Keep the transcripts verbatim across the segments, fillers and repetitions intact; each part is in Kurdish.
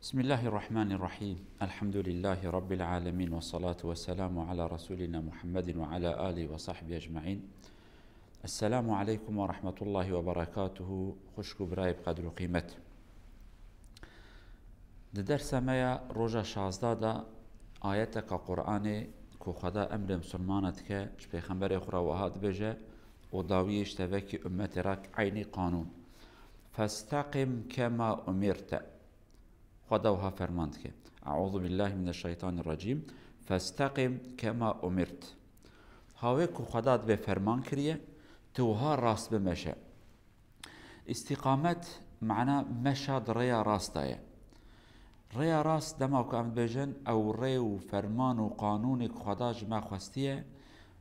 بسم الله الرحمن الرحيم. الحمد لله رب العالمين، والصلاة والسلام على رسولنا محمد وعلى آله وصحبه أجمعين. السلام عليكم ورحمة الله وبركاته. Xwişk û birayê bi qedr û qîmet. Di dersa me ya roja şazdeh de ayeteka Qur'anê ku Xweda emrê misilmana dike, ji pêxemberê xwe re wiha dibêje û dawiyê ji te vekî ummetê re eynî qanûn. Festeqim kema umirte. Xweda wiha ferman dike. Eûzu billahi mineşşeytanirrecîm. Festeqim kema umirt. Hawê ku Xweda dibê ferman kiriye, tu wiha rast bimeşe. Îstîqamet mana meşa di rêya rast de ye. Rêya rast dema ku em dibêjin, ew rê û ferman û qanûnê ku Xweda ji me xwestiye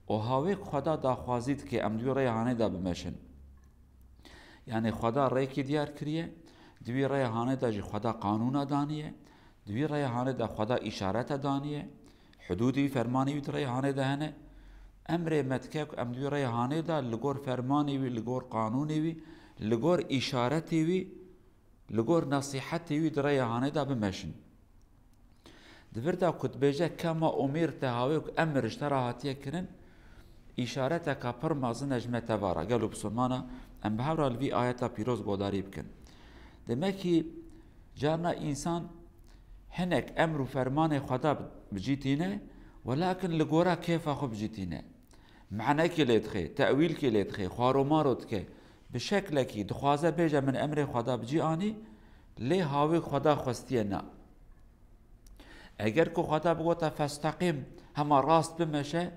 û hawê ku Xweda daxwazî dike em di wî rêya hanê de bimeşin. Yanî Xweda rêkî diyar kiriye, di wî rêya hanê de jî Xweda qanûna daniye, di wî rêya hanê de Xweda îşarete daniye, hudûdî wî, fermanê wî di rêya hanê de hene. Emrê me dike ku em di wî rêya hanê de li gor fermanê wî, li gor qanûnê wî, li gor îşaretê wî, li gor nesîhetê wî di rêya hanê de bimeşin. Di vir de ku dibêje, kema umîrte, hawê ku emir ji te re hatiye kirin, îşareteka pir mezin e ji me teva re. Gelo bisilmana, em bi hev re li vî ayeta pîroz godarî bikin. Demekî carna însan hinek emr û fermanê Xweda bi cî tîne, welakin li gora kêfa xwe bi cî tîne. Manekê lê dixê, tewîlkê lê dixê, xwaromaro dike. Bi şeklekî dixwaze bêje, min emrê Xweda bi cî anî, lê hawê Xweda xwestiye na. Eger ku Xweda bigota festeqîm, hema rast bimeşe,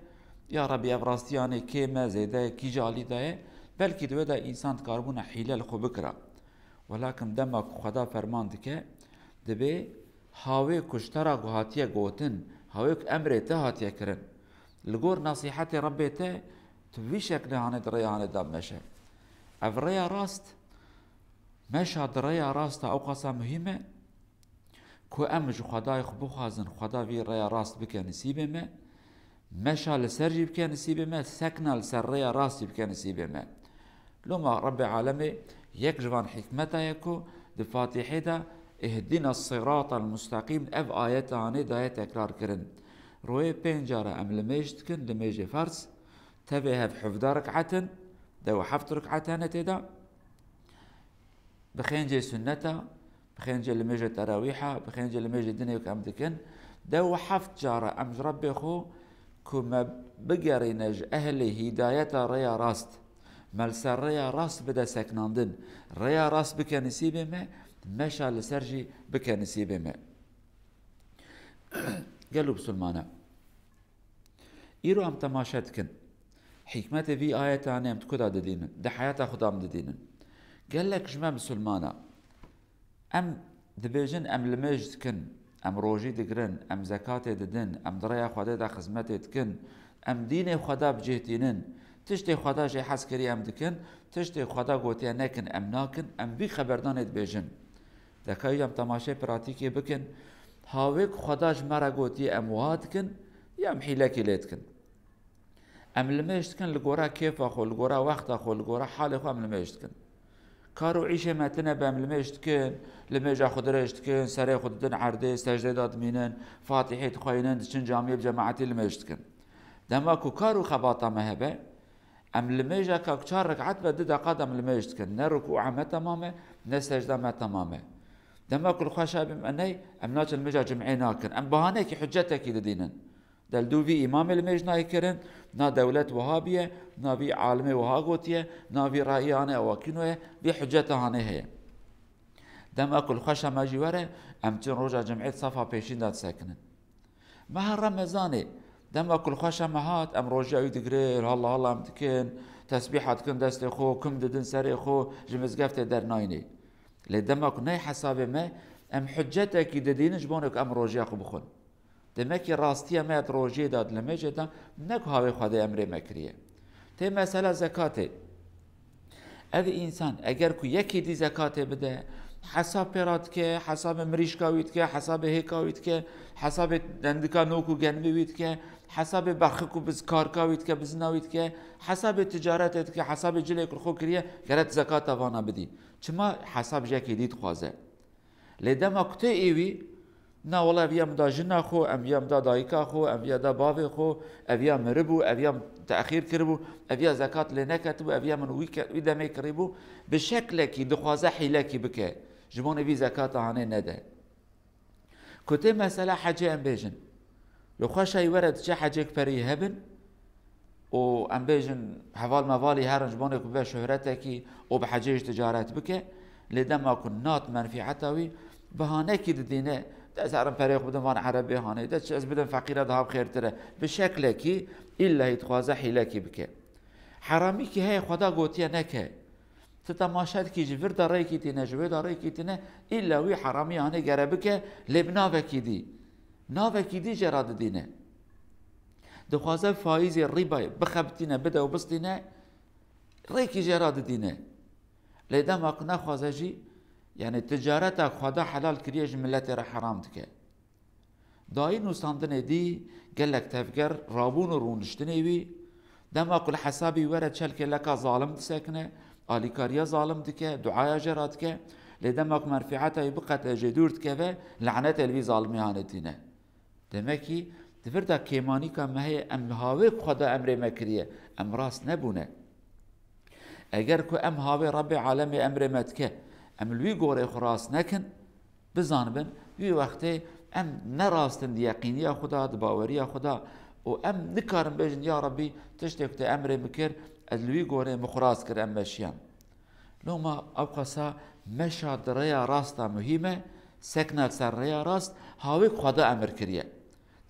ya Rebî, ev rastiyanê kêm e, zêde ye, kîja alî de ye, belkî di wê de însan dikaribûna hîle li xwe bikira. Welakin dema ku Xweda ferman dike, dibê hawê ku ji te re ku hatiye gotin, hawê ku emrê te hatiye kirin, li gor nesîhetê Rebbê te, tu vî şeklê hanê di rêya hanê de bimeşe. Ev rêya rast, meşa di rêya rast de ewqasa muhîm e ku em ji Xwedayê xwe bixwazin, Xweda vî rêya rast bike nisîbê me, meşa li ser jî bike nisîbê me, sekna li ser rêya rastî bike nisîbê me. Loma Rebbê Alemê yek ji van hikmeta ye ku di Fatîhê de "Ihdina siratal mustaqîm" ev ayeta hanê daye tekrar kirin. Royê pênc cara em limêj dikin, limêjê ferz, tevê hev hevdeh rik'et in, dew heft rik'et hene tê de. Bi xêncê sunneta, bi xêncê limêjê terawîha, bi xêncê limêjê dinê ku em dikin, dew heft cara em ji Rebbê xwe ku me bigerîne ji ehlê hîdayeta rêya rast, me li ser rêya rast bide seknandin, rêya rast bike nisîbê me, meşa li ser jî bike nisîbê me. Gelo bisilmana, îro em temaşe dikin. Hikmetê vî ayetanê em di ku de didînin? Di heyata xwe de em didînin. Gelek ji me misilmana. Em dibêjin, em limêj dikin, em rojî digirin, em zekatê didin, em di rêya Xwedê de xizmetê dikin, em dînê Xweda bi cih tînin, tiştê Xweda jê hez kiriye em dikin, tiştê Xweda gotiye nekin em nakin, em vî xeberdanê dibêjin. Deka em temaşê pratîkê bikin, hawê ku Xweda ji me re gotiye em wiha dikin, ya em hîlekî lê dikin. Em limêj dikin li gora kêfa xwe, li gora wexta xwe, li gora halê xwe em limêj dikin. Kar û îşê me tune be em limêj dikin, limêja xwe dirêj dikin, serê xwe didin erdê, secdê de dimînin, Fatîhê dixweynin, diçin camiyê bi cemaetî limêj dikin. Dema ku kar û xebata me hebe, em limêjeka ku çar rik'et be, du deqa de em limêj dikin. Ne rukûa me temam e, ne secda me temam e. Dema ku li xwe şa bim eney, em naçin limêja cim'ê nakin. Em bahanekî, hucetekî didînin. Del dû vî îmamê limêj nayê kirin, na dewlet wiha biye, na vî alimê wiha gotiye, na vî rayî ane ewa kîno ye, vî huceta hanê heye. Dema ku li xwe şa me jî were, em çin roja cim'ê di safa pêşîn de disekinin. Meha Remezanê, dema ku li xwe şa me hat, em rojiya wî digirin, halla halla em dikin, tesbîha dikin destê xwe, kum didin serê xwe, ji mizgeftê dernayînê. Lê dema ku ney hesabê me, em hucetekî didînin ji bo ku em rojiya xwe bixwin. Demekî rastiya me ya di rojiyê de, di limêjê de, ne ku hawê Xwedê emrê me kiriye. Tê mesela zekatê. Ev însan eger ku yekî dî zekatê bide, hesab pê re dike, hesabê mirîşka wî dike, hesabê hêka wî dike, hesabê dendika nok û genimê wî dike, hesabê berxik û biz-, karka wî dike, bizina wî dike, hesabê ticaretê dike, hesabê cilê ku li xwe kiriye, gerek zekata vana bidî. Çima hesab ji yekî dî dixwaze? Lê dema ku tê êwî, na wela ev ya min da jina xwe, em ya min da dayika xwe, ev ya da bavê xwe, ev ya miribû, ev ya min texîr kiribû, ev ya zekat lê neketibû, ev ya min wî ke-, wî demê kirîbû, bi şeklekî dixwaze hîlekî bike, ji bo vî zekata hanê nede. Ku tê mesela hecê em bêjin. Li xweşa wî were diçe hecêk perî hebin û em bêjin heval mevalî herin ji bonê ku bibe şohretekî û bi hecê jî ticaret bike. Lê dema ku nat menfîeta wî, bihanekî didîne, de ez herim perê xwe bidim van erebê hanê, de çi ez bidim feqîre daha bi xêrtir e. Bi şeklekî îllahî dixwaze hîlekî bike. Heramîkî heye Xweda gotiye neke. Tu temaşe dikî ji vir de rêkî tîne, ji wê de rêkî tîne, îlla wî heramî hanê gere bike, lê bi navekî dî. Navekî dî jê re didîne. Dixwaze faîzê rîbayê bixebitîne, bide û bistîne, rêkî jê re didîne. Lê dema ku nexwaze jî, yanî ticareta ku Xweda helal kiriye ji miletê re heram dike. Dayî nûsandinê dî gelek tevger rabûn û rûniştinê wî, dema ku li hesabî were çelkê leka zalim disekine, alîkariya zalim dike, duaya jê re dike, lê dema ku menfîeta wî biqete jê dûr dikeve, lanetê li vî zalimê hanê tîne. Demekî, di vir de kêmanîka me heye, em hawê ku Xweda emrê me kiriye, em rast nebûne. Eger ku em hawê Rebbê Alemê emrê me dike, em li wî gorê xwe rast nekin, bizanibin, wî wextê em ne rast in di yeqîniya xwe de, di baweriya xwe de û em nikarin bêjin, ya Rebbî, tiştê ku te emrê min kir, ez li wî gorê min xwe rast kir, em meşiyan. Loma ew qasa meşa di rêya rast de muhîm e, sekna ser rêya rast, hawê ku Xweda emir kiriye.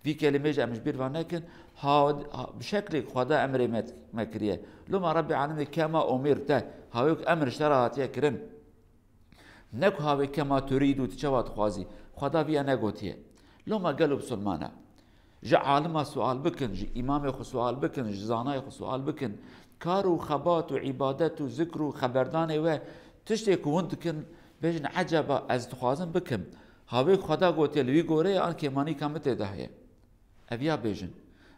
Vî kelimê jî em ji bîr ve nekin, ha, ha, bi şeklê ku Xweda emrê me, me kiriye. Loma Rebbê Alemê kema omîr te, hawê ku emir ji te re hatiye kirin. Ne ku hawê kema turîd û tu çawa dixwazî. Xweda viya negotiye. Loma gelo bisilmana. Ji alima sual bikin, ji îmamê xwe sual bikin, ji zanayê xwe sual bikin. Kar û xebat û îbadet û zikr û xeberdanê we tiştê ku hûn dikin, bêjin, eceba ez dixwazim bikim. Hawê ku Xweda gotiye li wî gore ye, an kêmanîka min tê de heye. Ev ya bêjin.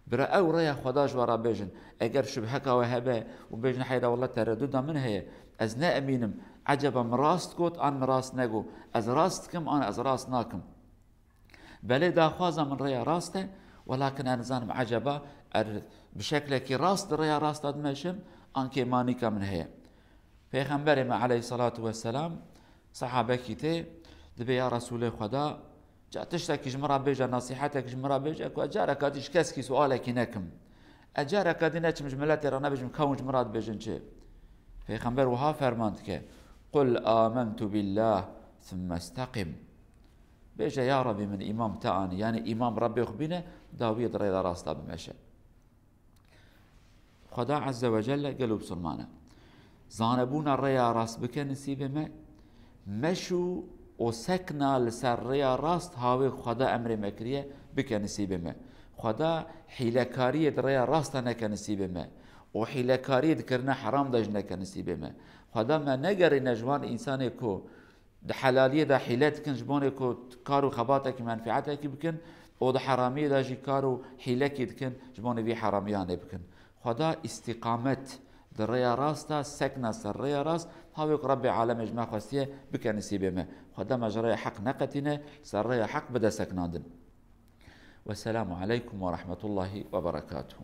Bira ew rêya Xweda ji we re bêjin. Eger şubheka we hebe û bêjin, heyra wela tereduda min heye. Ez ne emîn im. Eceba min rast got, an min rast negot. Ez rast dikim, an ez rast nakim. Belê daxwaza min rêya rast e, welakin ez nizanim eceba er bi şeklekî rast di rêya rast de dimeşim, an kêmanîka min heye. Pêxemberê me aleyhissalatu vesselam, sehabekî tê, dibê ya Resûlê Xweda, ca tiştekî ji min re bêje, nesîhetekî ji min re bêje, ku ez careka dî ji keskî sualekî nekim. Ez careka dî neçim ji miletê re nebêjim, kewin ji min re dibêjin çi? Pêxember wiha ferman dike, "Qul amentu billah, thumme isteqim." Bêje, ya Rebî min îmam te anî, yanî îmam Rebbê xwe bîne, dawiyê di rêya rasta bimeşe. Xweda Azze ve Celle gelo bisilman e. Zanebûna rêya rast bike nisîbê me, meşû û sekna li ser rêya rast hawê ku Xweda emrê me kiriye bike nisîbê me. Xweda hîlekariyê di rêya rast de neke nisîbê me û hîlekariyê di kirina heram de jî neke nisîbê me. Xweda me negerîne ji wan însanê ku di helaliyê de hîle dikin ji bonê ku kar û xebatekî, menfîetekî bikin û di heramiyê de jî kar û hîlekî dikin ji bonê vî heramiyanê bikin. Xweda îstîqamet di rêya rast de, sekna ser rêya rast, hawê ku Rebbê Alemê ji me xwestiye bike nisîbê me. Xweda me ji rêya heq neqetîne, ser rêya heq bide seknandin. Wesselamu aleykum ve rahmetullahi ve berekatuhu.